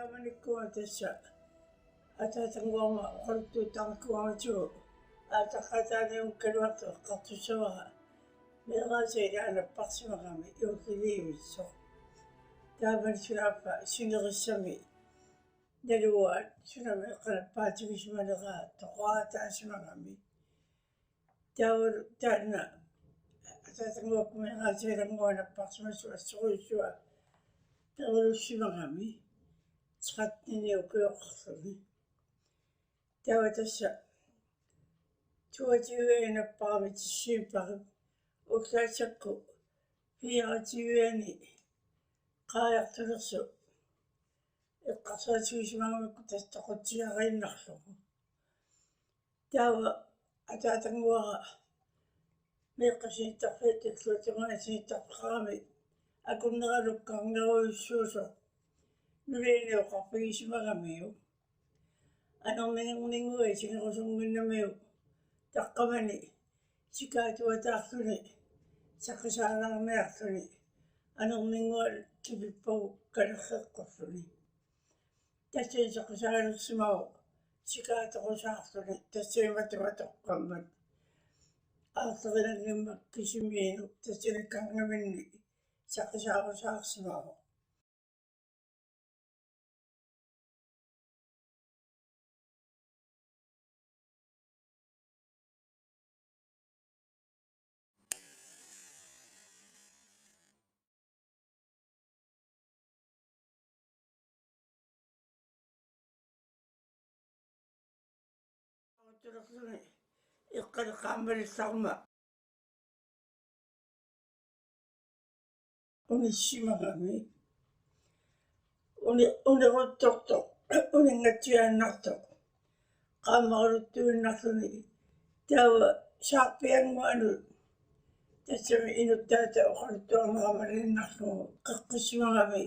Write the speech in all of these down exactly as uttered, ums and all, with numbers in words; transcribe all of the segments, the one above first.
Taamanikkut tassa ataatannguarma oqaluttuuttarnikuugatsigu aataqqaataaniunngikkaluartoq eqqartussavara meeraasaq ilaa napparsimagami juulliliivissoq. Taamani sunaaffa sinerissami naluaat sunami eqqanappaatigisimaleraa toqoraataasimagamik. Taava taanna ataatannguakku meeraasaq ilannguaq napparsimasoq assorujussuaq perulussimagami tretten ukioqarluni. Taava tassa toogtyve napparami tissiippara ullaassakkut fireogtyve qaajartulersoq eqqarsaatigisimagamikkut tassa toqutsiariinnarlugu. Taava ataatannguara meeqqat sinittarfiatut illuatungaani sinittarfeqarami akunneralukkaarnerujussuusoq nuliani oqarfigisimagamiuk anorninnguaq isigerusunnginnamiuk taqqamani sikaatuataarluni saqisaalaarniarluni anorninnguaq kipippagu kalerreqqulluni. Tassani saqisaalersimavoq sikaatorusaarluni tassaniimmatigut toqqammat aarlerinanngimmat kisimiinut tassaniikkaangaminni saqisaarusaarsimavoq. Eqqaleqqaammalillarma unissimagami. Uni-, uniruttortoq, uninngatsiaannartoq qaammaraluttuinnarluni. Taava saarpiannguanut tassami inuttaata oqaluttuarneramaliinnarlugu qeqqissimagami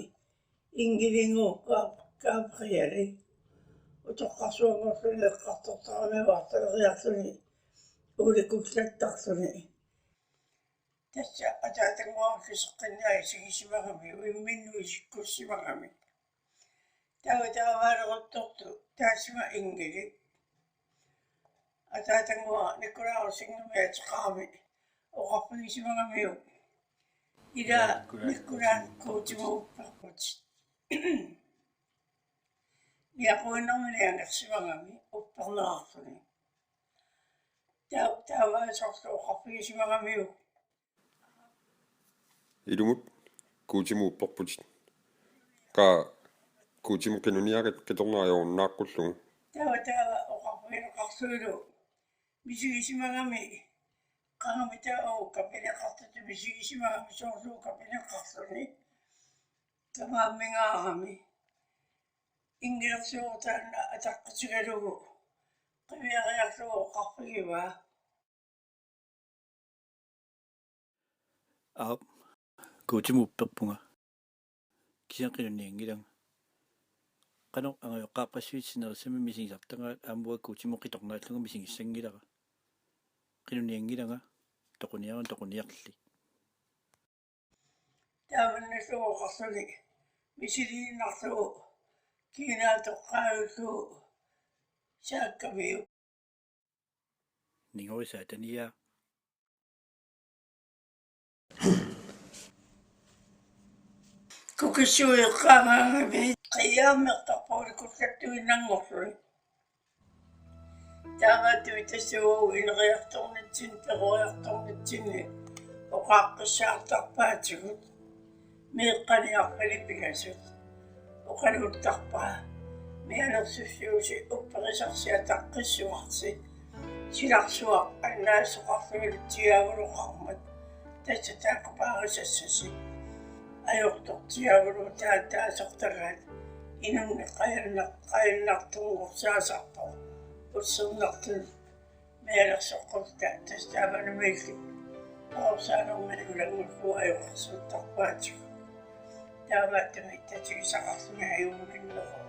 Ingeligu Gab-, Gabrieli utoqqarsuanngorluni eqqartortarami uartaleriarluni uulikkullattarluni. Tassa ataatannguara seqqinniarlugu isigisimagami, uimminnut isikkussimagami. Taava taavaaleruttortoq taassuma Ingeli. Ataatannguara Nikolaussingami ateqarami oqarfigisimagamiuk. Ila Nikolai Nikolai Kuutimut upperputit. Niaquinnarmini angersimagami upperneqarluni. Taa-, taava soorlu oqarfigisimagamiuk. Ilumut Kuutimut upperputit. Qaa Kuutimut qinuniarit qitornariorunnaaqqullugit. Taava taava oqarfigineqarlunilu misigisimagami qangamita uu kapineqartut misigisimagami soorlu kapineqarluni. Tamaammingaarami. Ingilersuutaanna ataqqutigalugu qiviariarlugu oqarfigivaa. Aap, Kuutimut upperpunga. Kisianni qinunnianngilanga. Qanoq angajoqqaarpassuit sinerissami misigisartagaat aamma Kuutimut qitornaallunga misigissanngilara. Qinunnianngilanga toquniarun toquniarli. Taamannallugu oqarluni misiliinnarlugu kiinaatoqqaajullugu saakkamiuk. Ningui saataniaa. Kukissuit eqqaagaangami qiiaammertarput ulikkullattuinnanngorluni. Taamaattumik tassa uagut ineriartornitsinni peroriartornitsinni oqaaqqissaartarpaatigut meeqqani arfani pingasut oqaluuttarpaa: Mianersussiusi upperisarsi ataqqissuarsi silarsuaq annaasoqarluilu tiaaguluqarmat tassa taakkupaarisassaasi ajortortiaagulu taataasortagaat inunnik qajannar-, qajannartunngorsaasarpoq ussernartunut mianersoqqulluta tassa taamanumiilli orsaanermini ulanngullugu ajoqersuuttarpaatigut. Taamaattumik tatigisaqarluni ajunnginneruvoq.